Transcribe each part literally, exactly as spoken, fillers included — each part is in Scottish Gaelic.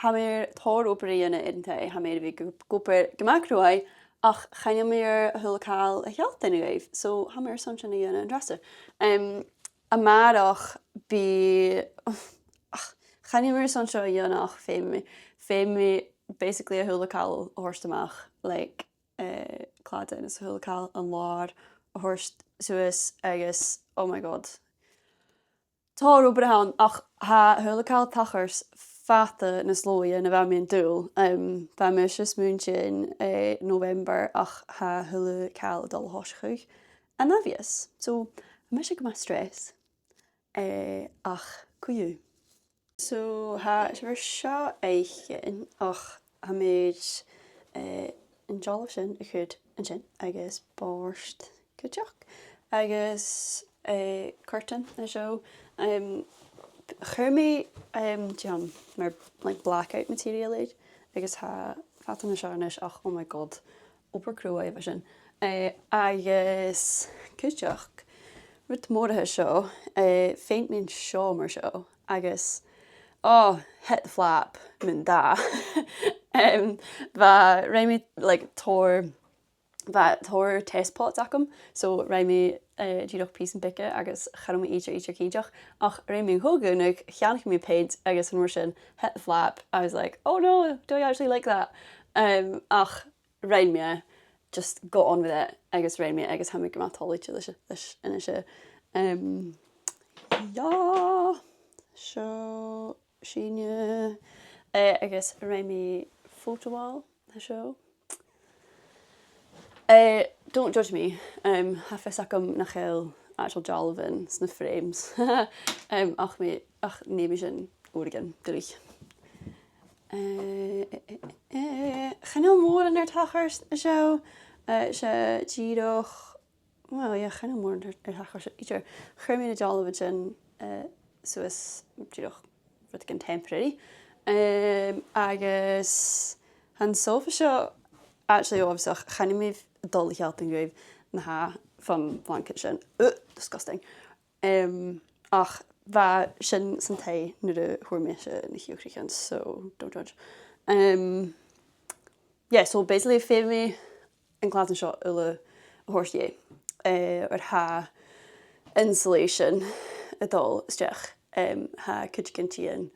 tha mi air tòrr obair a dhèanamh air an taigh, tha mi air a bhith gu, gu obair gu math cruaidh, ach chan eil mi air a h-uile càil a shealltainn dhuibh, so tha mi airson sin a dhèanamh an-dràsta. Um, a-màireach bidh, ach, chan eil mi airson seo a dhèanamh ach feumaidh mi, feumaidh mi basically a h-uile càil a thoirt a-mach, like, eh, cladding is a h-uile càil, an làr a thoirt suas agus, oh my God. Tòrr obair a th' ann, ach tha a h-uile càil a' tachairt fada nas luaithe na bha mi an dùil. Um, bha mise a' smaoineachadh, eh, November, ach tha a h-uile càil a' dol a thòiseachadh an ath mhìos. So, tha mise gu math stressed, eh, ach co-dhiù. So, tha sibh air seo fhaicinn, ach tha mi air, eh, an dealbh sin a chur an sin, agus bòrd cuideachd, agus, eh, curtain an seo. Um, chuir mi, um, dìom mar, like, blackout material air, agus tha fada nas fheàrr a-nis, ach, oh my God, obair cruaidh a bha sin. Eh, agus cuideachd, rud mòr a tha seo, eh, pheant mi an seo mar seo, agus, oh, hit the flap mun dath. Um, bha, rinn mi, like, tòrr, bha tòrr test pots agam, so rinn mi, eh, dìreach pìosan beaga agus cha robh mi idir, idir cinnteach, ach rinn mi an co-dhùnadh, cheannaich mi peant agus an uair sin, hit the flap, I was like, "Oh no, do I actually like that?" Um, ach rinn mi e, just got on with it, agus rinn mi e, agus tha mi gu math toilichte leis, leis a-nis. Um, yeah, seo sinne, eh, agus rinn mi photo wall an seo. Eh, don't judge me, um, tha fios agam nach eil actual dealbhan sna frames. Um, ach mi, ach nì mi sin uaireigin, duilich. Eh, eh, eh, eh, eh, chan eil mòran air tachairt an seo, eh, 's e dìreach, well, yeah, chan eil mòran air, air tachairt idir. Chuir mi na dealbhan sin, eh, suas, dìreach, rudeigin temporary. Um, agus tha an sofa seo actually uabhasach, chan eil mi a' dol a shealltainn dhuibh na tha fon bhlanket sin. Ugh, disgusting. Um, ach bha sin san taigh nuair a fhuair mise na h-iuchraichean, so don't judge. Um, yeah, so basically, feumaidh mi an cladding seo uile a thoirt dheth, eh, oir tha insulation a' dol a-steach, um, tha cuideigin a' tighinn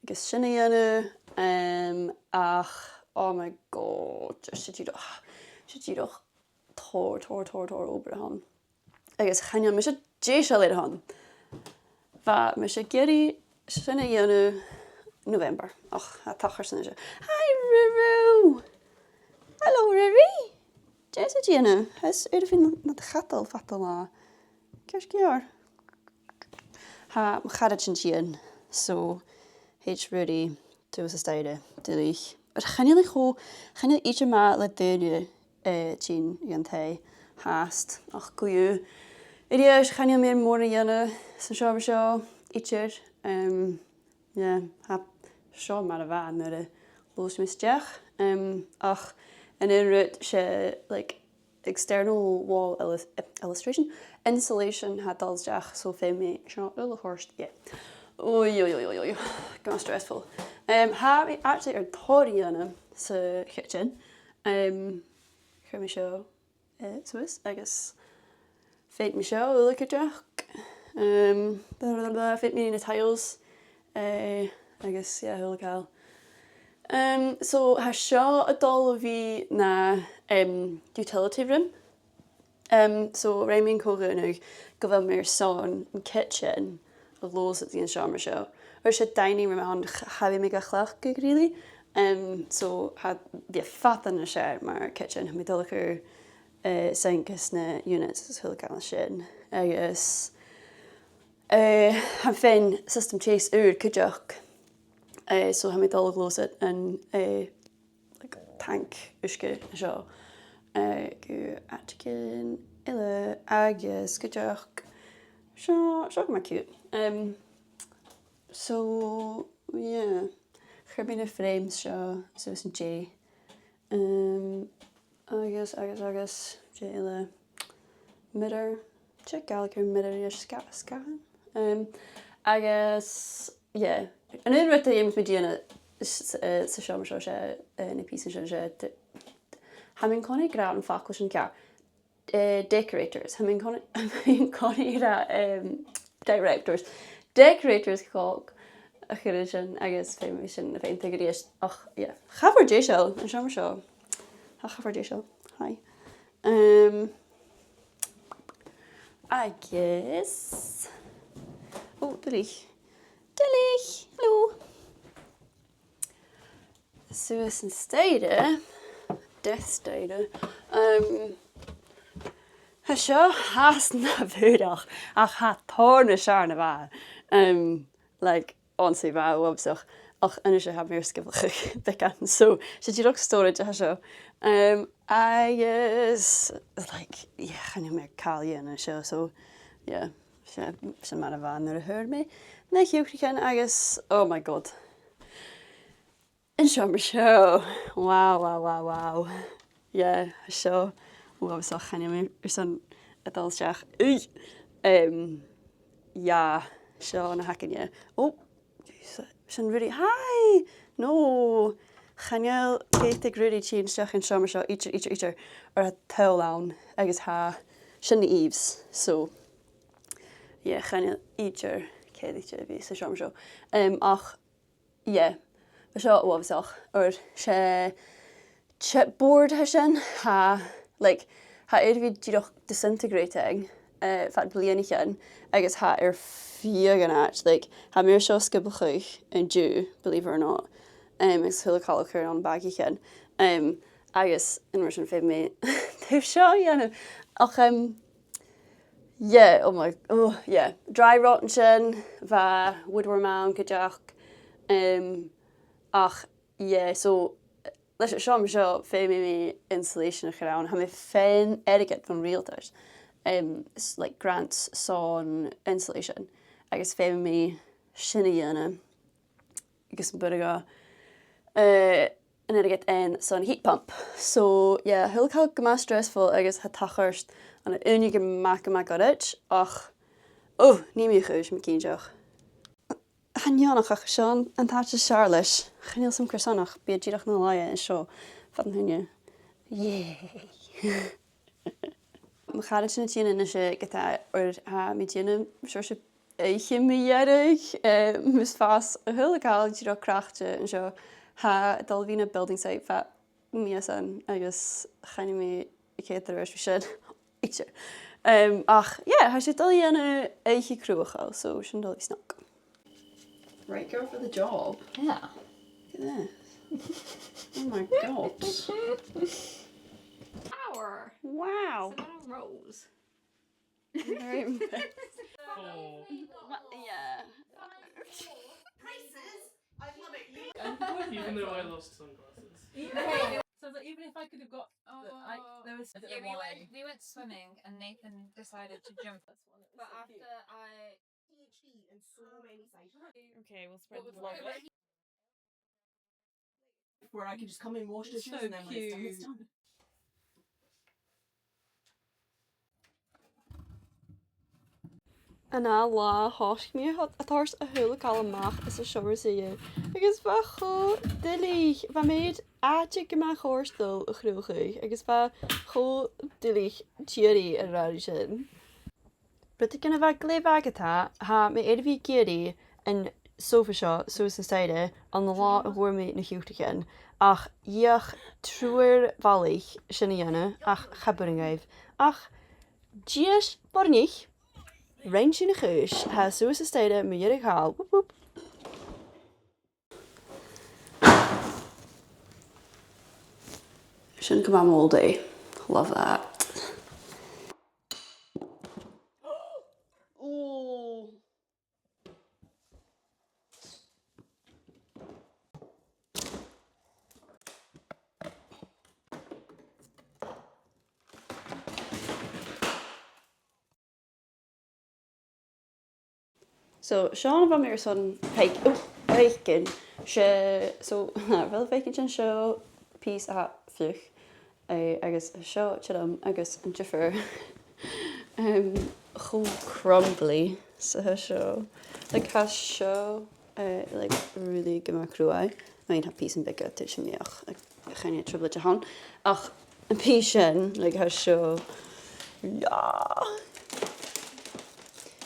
agus sin a dhèanamh, um, ach, oh my God, 's e dìreach, 's e dìreach tòrr, tòrr, tòrr, tòrr obair a th' ann. Agus chan eil mise deiseil air a shon. Bha mise ag iarraidh sin a dhèanamh November. Och, tha e a' tachairt an seo. Hi, Ruru! Hello, Ruru! Dè tha sibh a' dèanamh? Tha sibh air a bhith nad chadal fad an latha. Ceart gu leòr. Tha mo charaid a' tighinn, so thèid Ruairidh suas an staidhre, duilich. Ach chan eil e cho, chan eil e idir math le daoine, eh, tighinn dhan taigh fhathast. Ach co-dhiù, a-rithist, chan eil mi air mòran a dhèanamh san t-seòmar seo idir. Um, yeah, tha seo mar a bha e nuair a ghluais mi a-steach. Um, ach an aon rud, 's e, like, external wall illus-, eh, illustration, insulation tha dol a-steach, so feumaidh mi seo uile a thoirt, yeah. Oi, oi, oi, oi, oi. Gu math stressful. Um, tha mi actually air tòrr a dhèanamh sa kitchen. Um, chuir mi seo, eh, suas, agus pheant mi seo uile cuideachd. Um, blah, blah, blah, pheant mi na tiles, eh, agus, yeah, a h-uile càil. Um, so, tha seo a' dol a bhith na, um, utility room. Um, so, rinn mi an co-dhùnadh gu bheil mi airson an kitchen a ghluasad dhan t-seòmar seo. Oir 's e dining room a th' ann, ch-, cha bhi mi ga chleachdadh, really. Um, so, tha, bidh e fada nas fheàrr mar kitchen, tha mi a' dol a chur, eh, sink is na units is a h-uile càil an sin. Agus, eh, tha mi a' faighinn system teas ùr cuideachd. Eh, so tha mi a' dol a ghluasad an, eh, like, tank uisge seo, eh, gu àiteigin eile agus cuideachd seo, seo gu math cute. Um, so, yeah. Chuir mi na frames seo suas an-dè. Um, agus, agus, agus, dè eile? Mirror. Dè a' Ghàidhlig air mirror, is sga-, sgàthan? Um, agus, yeah. An aon rud a dh'fheumas mi dèanamh s-, s-, eh, sa seòmar seo, 's e, eh, na pìosan sin, 's e, d-, tha mi an-còmhnaidh ag ràdh am facal sin ceàrr. Eh, decorators. Tha mi an-còmhnaidh, tha mi an-còmhnaidh ag ràdh, em, directors. Decorators a' chòig a chuireadh sin agus feumaidh mi sin a pheantadh a-rithist. Ach, yeah. Cha mhòr deiseil an seòmar seo. Cha, cha mhòr deiseil. Hi. Em, agus, oh, duilich. Duilich! Hello! Suas an staidhre, death staidhre, um, tha seo fhathast na bhùrach, ach tha tòrr nas fheàrr na bha. Um, like, honestly, bha e uabhasach, ach a-nis tha mi air sgioblachadh beagan, so, 's e dìreach storage a tha seo. Um, agus, like, yeah, chan eil mi air càil a dhèanamh an seo, so, yeah, sin, sin mar a bha nuair a fhuair mi na h-iuchraichean agus, oh my God. An seòmar seo. Wow, wow, wow, wow. Yeah, seo. Uabhasach, chan eil mi airson a dhol a-steach. Ui! Um, yeah, seo na th' againne. Oh, sin Ruairidh. Hi! No! Chan eil cead aig Ruairidh tighinn a-steach dhan seòmar seo idir, idir, idir. Oir tha toll ann agus tha sin na eaves. So, yeah, chan eil idir cead dhut a bhith sa seòmar seo. Um, ach yeah, bha seo uabhasach, oir 's e chipboard a tha sin, tha, like, tha e air a bhith dìreach disintegrating, eh, fad bhliadhnaichean, agus tha e air feadh an àite, like, tha mi air seo sgioblachadh an-diugh, believe it or not, um, agus a h-uile càil a chur ann am bagaichean, um, agus an uair sin feumaidh mi taobh seo a dhèanamh. Ach, um, yeah, oh my, oh, yeah. Dry rot an sin, bha woodworm ann cuideachd. Um, ach, yeah, so, leis an seòmar seo, feumaidh mi insulation a chur ann. Tha mi a' faighinn airgead bhon riaghaltas, um, s-, like, grants son insulation. Agus feumaidh mi sin a dhèanamh. Agus am b' urrainn dhomh, eh, an airgead fhaighinn son heat pump. So, yeah, a h-uile càil gu math stressful agus tha e a' tachairt ann an ùine gu math, gu math goirid, ach, oh, nì mi a' chùis, tha mi cinnteach. Chan eil ann ach seo an t-àite as fheàrr leis. Chan eil fhios agam carson ach bidh e dìreach na laighe an seo fad na h-ùine. Yay! Mo charaidean a' tighinn a-nis, eh, ge-tà, oir tha mi a' dèanamh seòrsa oidhche mu dheireadh, eh, mus fàs a h-uile càil dìreach craicte an seo. Tha e a' dol a bhith na building site fad mìosan agus chan eil mi a' coimhead air adhart ri sin idir. Um, ach, yeah, tha sinn a' dol a dhèanamh oidhche cruthachail, so sin a' dol a bhith snog. Right girl for the job. Yeah. Look at this. Oh my God. Flower. Wow. It's not a rose. I'm very impressed. Four. Ma-, yeah. Prices. I love it. You Even though I lost sunglasses. So that even if I could have got, the, I, there was Yeah, we went, we went swimming and Nathan decided to jump. But after I PhD in so many sciences. Okay, we'll spread the love. Where I can just come and wash dishes and then when it's done, it's done. An ath latha thòisich mi a' toirt a h-uile càil a-mach às an seòmar-suidhe, agus bha e cho duilich, bha mi air àite gu math cofhurtail a chruthachadh, agus bha e cho duilich tìoraidh a ràdh ri sin. Rudeigin a bha glè mhath ge-tà, tha mi air a bhith ag iarraidh an sofa seo suas an staidhre an latha a fhuair mi na h-iuchraichean, ach dh'fheuch triùir bhalaich sin a dhèanamh, ach cha b' urrainn dhaibh. Ach dithis boireannaich, rinn sinn a' chùis, tha e suas an staidhre mu dheireadh thall. Whoop, whoop. Sin gu math moldy. Love that. Ooh. So, seo na bha mi airson faic-, oh, faicinn. 'S e, so, a bheil thu a' faicinn sin, seo pìos a tha fliuch, eh, agus seo tioram agus an diofar, em, cho crumbly 's a tha seo. Like, tha seo, eh, like, really gu math cruaidh. Mura tha pìosan beaga, tha sin math, ach chan eil trioblaid ann. Ach am pìos sin, like, tha seo, yeah.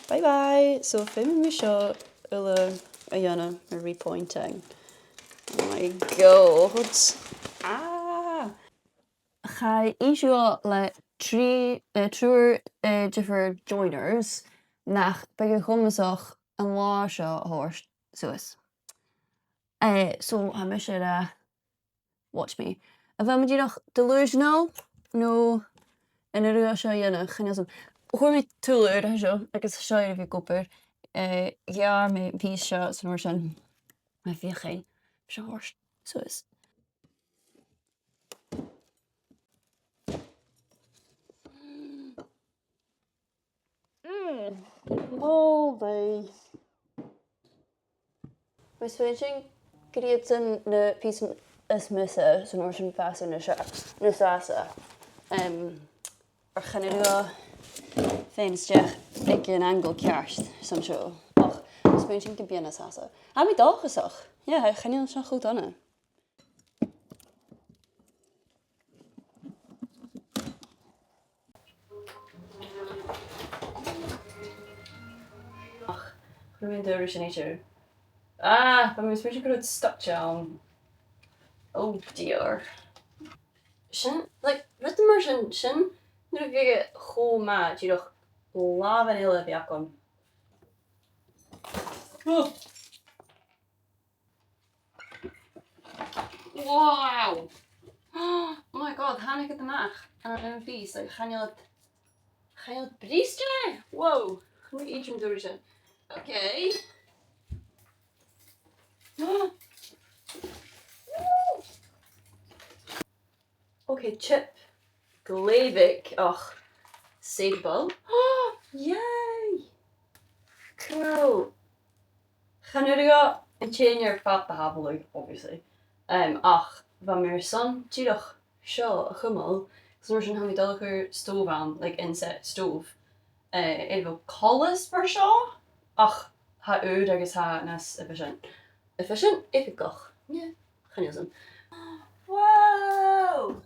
Bye bye. So, feumaidh mi seo uile a dhèanamh, a repointing. Oh my God. Ah! Chaidh e seo le trì, eh, triùir, eh, diofar joiners, nach biodh e comasach an latha seo a thoirt suas. Eh, so, tha mise ag ràdh, watch me. A bheil mi dìreach delusional? No, an urrainn dhomh seo a dhèanamh? Chan eil fhios agam. Chuir mi tuill air seo, agus seo air a bhith ag obair. Eh, gheàrr mi am pìos seo, so mar sin, ma dh'fhaodte, seo a thoirt suas. Mm, lovely. Tha mi a' smaointinn gur iad sin na pìosan as miosa, so mar sin fàsaidh na seo, na seo às a. Em, ach chan urrainn dhomh faighinn a-steach aig an angle ceart san seo. Ach tha mi a' smaointinn gum bi e nas fhasa. Tha mi dòchasach. Yeah, chan eil seo cho dona. Ach, chuir mi an dùrachd sin idir. Ah, bha mi a' smaointinn gun robh stuck ann. Oh dear. Sin, like, rudan mar sin, sin nuair a bhiodh e cho math, dìreach làmhan eile a bhith agam. Oh. Wow! Oh my God, thàinig e a-mach ann an aon phìos, like, chan eil iad, chan eil iad briste! Wow! Chan eil iad idir an dùrachd sin. Okay. Okay, chip. Glè bheag, ach savable. Yay! Cool. Chan urrainn dhomh an t-sèithear fada a shàbhaladh, obviously. Um, ach bha mi airson dìreach seo a chumail, 'cause mar sin tha mi dol a chur stove ann, like, inset stove. Eh, air a bheil coltas mar seo, ach tha e ùr agus tha e nas efficient. Efficient? Oifigeach. Yeah. Chan eil fhios agam. Wow!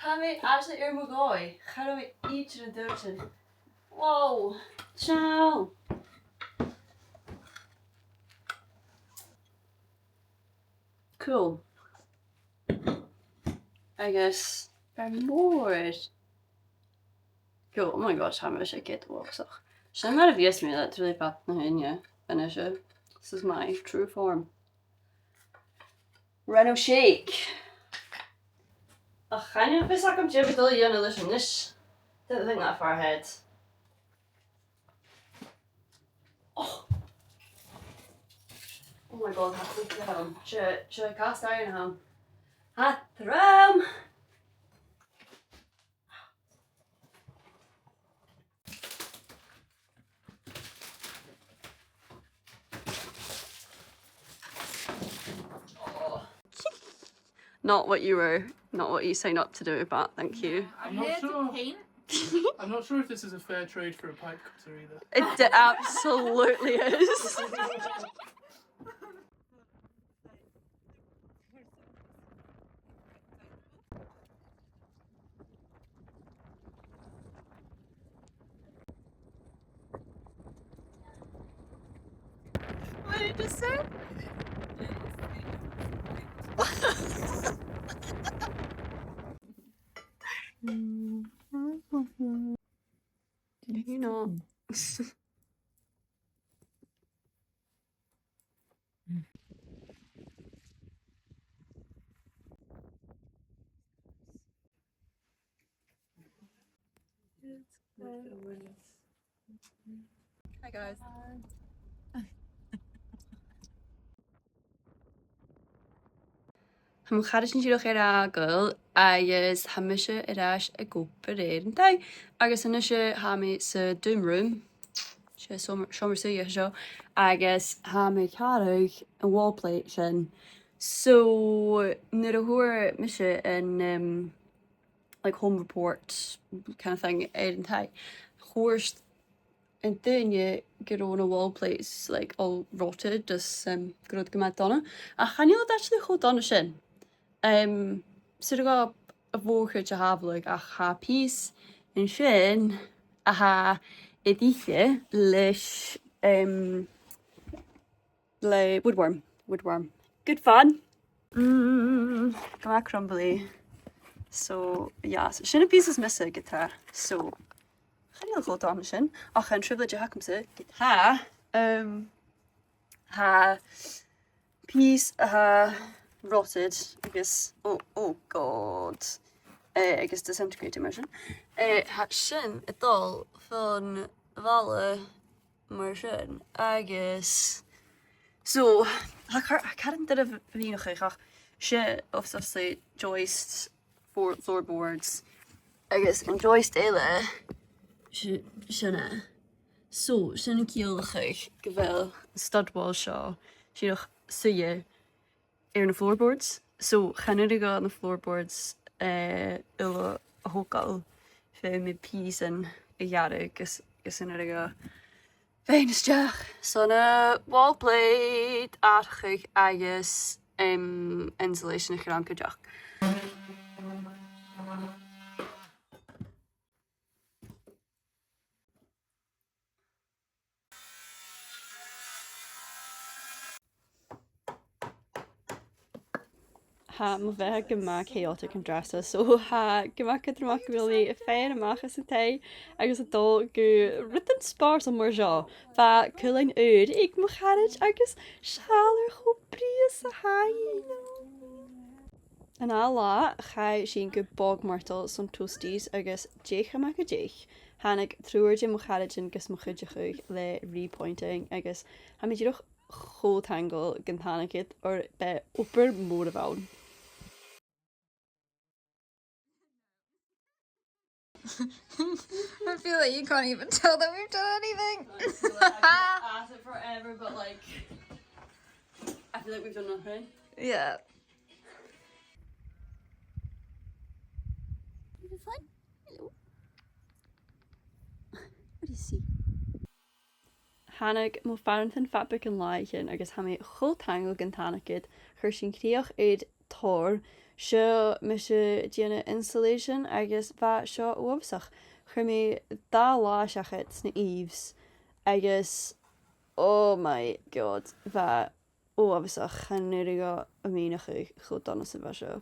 Tha mi actually air mo dhòigh. Cha robh mi idir an dùil sin. Wow! Seall! Cool. Agus fear mòr. Cool, oh my gosh, tha mise gu bhith uabhasach. Sin mar a bhios mi literally fad na h-ùine a-nis. This is my true form. Reno shake. Ach chan eil fhios agam dè bha mi dol a dhèanamh leis a-nis. Didn't think that far ahead. Oh. Oh my God, tha e trom. Seo, seo cast iron a th' ann. Tha e trom. Not what you were, not what you signed up to do, but thank you. I'm not sure. I'm not sure if this is a fair trade for a pipe cutter either. It d-, absolutely is. What did you say? Did you not? Hi, guys. Tha mo charaidean dìreach air fhàgail agus tha mise air ais ag obair air an taigh. Agus a-nise tha mi sa Doom Room. 'S e seòm-, seòmar-suidhe a tha seo. Agus tha mi a' càradh an wall plate sin. So, nuair a fhuair mise an, um, like, home report kind of thing air an taigh, thuirt an duine gun robh na wall plates, like, all rotted, is, um, gun robh iad gu math dona. Ach chan eil iad actually cho dona sin. Um, 's urrainn dhomh a' mhòr-chuid a shàbhaladh, ach tha pìos an sin a tha air ithe leis, um, le woodworm, woodworm. Good fun. Mm, gu math crumbly. So, yeah, so sin am pìos as miosa ge-tà. So, chan eil e cho dona sin. Ach an trioblaid a th' agamsa, ge-tà, um, tha pìos a tha rotted agus, oh, oh God. Eh, agus disintegrated mar sin. Eh, tha sin a' dol fon bhalla mar sin. Agus, so, tha car-, tha caran doirbh a mhìneachadh, ach 's e, obviously, joist for floorboards. Agus an joist eile, si-, sin e. So, sin a' ciallachadh gu bheil an stud wall seo, sin a' suidhe air na floorboards. So, chan urrainn dhomh na floorboards, eh, uile a thogail. Feumaidh mi pìosan a ghearradh gus, gus an urrainn dhomh faighinn a-steach. So, na wall plate atharrachadh agus, em, insulation a chur ann cuideachd. Tha mo bheatha gu math chaotic an-dràsta, so tha e gu math cudromach gu bheil mi a' faighinn a-mach às an taigh agus a' dol gu rudan spòrsail mar seo. Bha cuilean ùr aig mo charaid agus 's e air cho brèagha 's a tha i. An ath latha, chaidh sinn gu Bog Myrtle son toasties agus deich a-mach à deich, thàinig triùir de mo charaidean gus mo chuideachadh le repointing agus tha mi dìreach cho taingeil gun tàinig iad, oir b' e obair mhòr a bh' ann. I feel like you can't even tell that we've done anything. Like, I feel like I've been at it forever, but, like, I feel like we've done nothing. Yeah. You having fun? Hello. What do you see? Thàinig mo phàrantan fad beag an latha sin agus tha mi cho taingeil gun tàinig iad. Chuir sinn crìoch air tòrr. Seo mise a' dèanamh insulation agus bha seo uabhasach. Chuir mi dà latha seachad sna eaves agus, oh my God, bha uabhasach, chan urrainn dhomh a mhìneachadh cho dona 's a bha seo.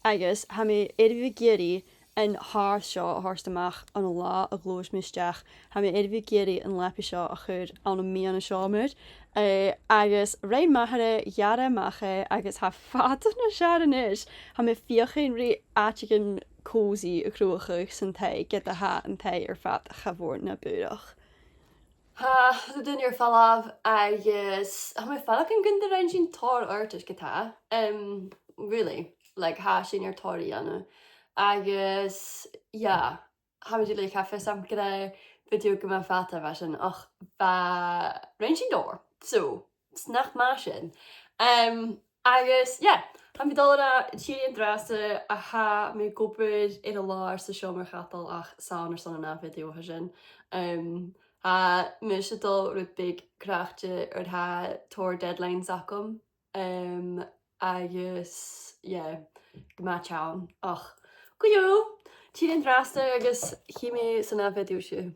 Agus tha mi air a bhith ag iarraidh an t-àrd seo a thoirt a-mach ann an latha a ghluais mi a-steach. Tha mi air a bhith ag iarraidh an leabaidh seo a chur ann am meadhan an seòmair. Eh, agus rinn m' athair e, gheàrr e a-mach e, agus tha e fada nas fheàrr a-nis. Tha mi a' feuchainn ri àiteigin cosy a chruthachadh san taigh, ged a tha an taigh air fad cha mhòr na bùrach. Tha rudan air falbh agus tha mi a' faireachdainn gun do rinn sinn tòrr adhartais ge-tà. Um, really, like, tha sinn air tòrr a dhèanamh. Agus, yeah, tha mi duilich, tha fios agam gur e video gu math fada a bha sin, ach bha, rinn sinn tòrr. So, 's nach math sin. Um, agus, yeah, tha mi dol a ràdh tìoraidh an-dràsta, a tha mi ag obair air an làr sa seòmar-chadail ach 's ann airson an ath video a tha sin. Um, tha mise a' dol rud beag craicte oir tha tòrr deadlines agam. Um, agus, yeah, gu math teann. Ach, co-dhiù, tìoraidh an-dràsta agus chì mi san ath video sibh.